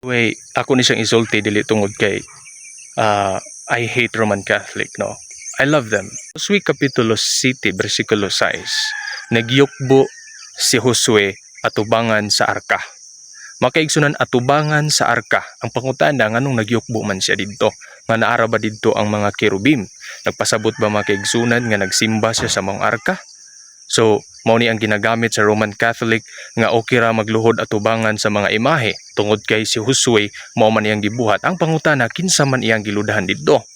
Way, ako ni siyang isulti dili tungod kay I hate Roman Catholic, no. I love them. Josue Kapitulo 7, versikulo 6. Nagyukbo si Josue atubangan sa arka. Makaigsunan, atubangan sa arka. Ang pangutana, nganong nagyukbo man siya didto? Nga naara ba didto ang mga kerubim? Nagpasabot ba, mga kaigsunan, nga nagsimba siya sa mga arka? So, mao ni ang ginagamit sa Roman Catholic nga okay ra magluhod atubangan sa mga imahe tungod kay si Josue mao man iyang gibuhat. Ang pangutana, kinsa man iyang giludahan didto?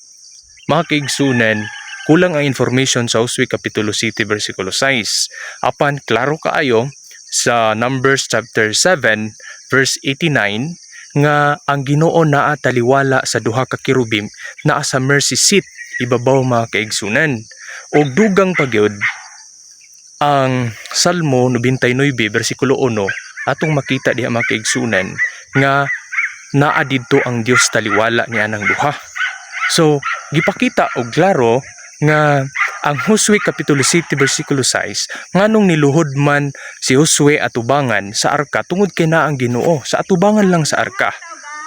Mga kaigsunan, kulang ang information sa Josue Kapitulo 7 versikulo 6. Apan klaro kaayo sa Numbers chapter 7 verse 89 nga ang Ginoo naa taliwala sa duha ka kerubim naa sa mercy seat ibabaw, mga kaigsunan. Og dugang pa gyud ang Salmo 99 versikulo 1, atong makita diha, mga kaigsunan, nga naa didto ang Dios taliwala niya ng duha. So gipakita og klaro nga ang Josue Kapitulo 7 versikulo 6, nganong niluhod man si Josue atubangan sa arka, tungod kay naa ang Ginoo sa atubangan lang sa arka.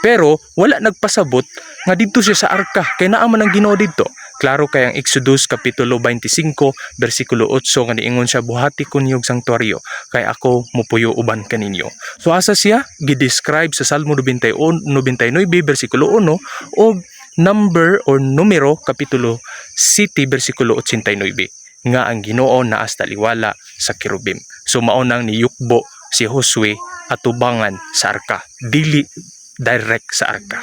Pero wala nagpasabot nga didto siya sa arka kay naa man ang Ginoo didto. Klaro kay ang Exodus Kapitulo 25 versikulo 8 nga niingon siya, "Buhati ko niyog sanktuaryo kay ako mupuyo uban kaninyo." So asa siya gi-describe sa Salmo 99 versikulo 1 og Number or Numero Kapitulo 7 versikulo 89 nga ang Ginoo naa sa taliwala sa kerubim. So mao nang niyukbo si Josue atubangan sa arka, dili direct sa arka.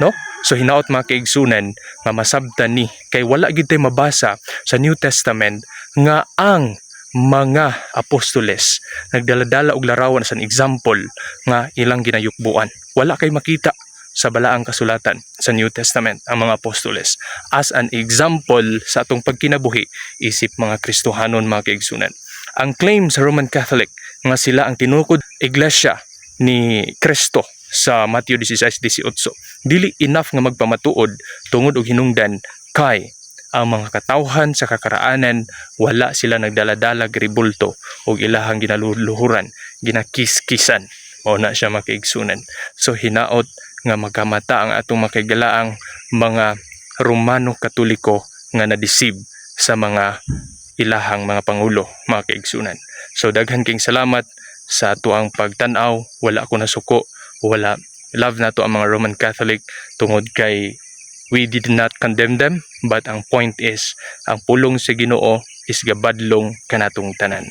No? So hinaot, mga kaigsunan, nga masabtan ni kay wala gid tay mabasa sa New Testament nga ang mga apostoles nagdala-dala og larawan as an example nga ilang ginayukbuan. Wala kay makita sa Balaang Kasulatan sa New Testament ang mga apostoles as an example sa atong pagkinabuhi isip mga Kristohanon, mga kaigsunan. Ang claim sa Roman Catholic nga sila ang tinukod iglesia ni Kristo sa Mateo 16:18 dili enough nga magpamatuod tungod og hinungdan kay ang mga katawhan sa kakaraanan, wala sila nagdala-dala rebulto og ilahang ginaluluhuran, ginakiskisan. Mao na siya, mga kaigsunan. So hinaot nga magkamata ang atong makigalaang mga Romano Katoliko nga na-deceive sa mga ilahang mga pangulo, mga kaigsunan. So daghan king salamat sa atuang pagtan-aw. Wala ako nasuko, wala. Love nato ang mga Roman Catholic tungod kay we did not condemn them, but ang point is ang pulong sa Ginoo is gabadlong kanatong tanan.